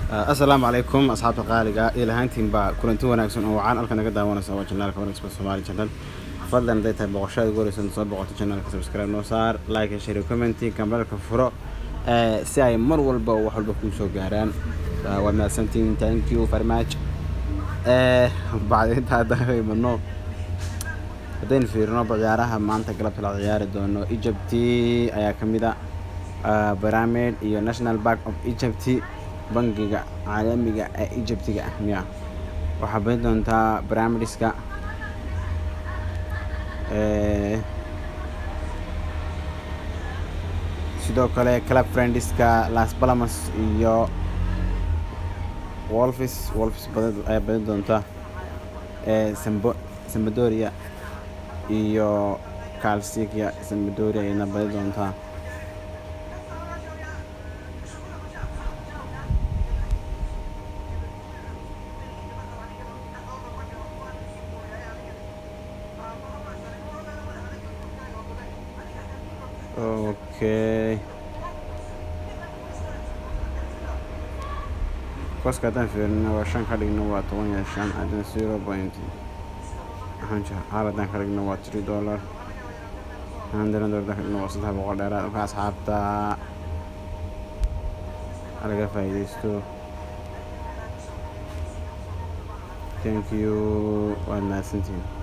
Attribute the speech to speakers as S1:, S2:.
S1: Asalaamu calaykum, asxaabta qaaliga ilahaantiinba, kulanti wanaagsan oo wacaan. Halka naga daawanaysa waa channelka Wanaagsan Somali Channel. Fadlan, hadday tahay boqoshada ugu horeysan soo boqoto channelka, subscribe noo saar, like, share, comment, gambaleelka furo si ay mar walba wax walba kuu soo gaaraan. Waad mahadsantihiin, thank you very much. Bacdi intaa haddaan imano, haddaynu fiirino ciyaaraha maanta galabta la ciyaari doono, Egypt ayaa ka mid a Pyramid iyo National Bank of Egypt, bangiga caalamiga ee Egyptiga ah miya. Waxaa badin doontaa Pyramidiska. Sidoo kale Club Friendska Las Palmas iyo Wolves, Wolves badan ayaa badin doonta. Sampdoria iyo Calciia, Sampdoria ayadna badin doontaa. Okay, koska haddaan fiirino, waa 5 ka dhigno, waa 15. Haddaan zero point waxaan hal haddaan ka dhigno, waa $3. $100 haddaan ka dhigno, waa 300 dheeraad. Marka asxaabta halaga faa'iidaysto. Thank you, waad mahadsantihiin.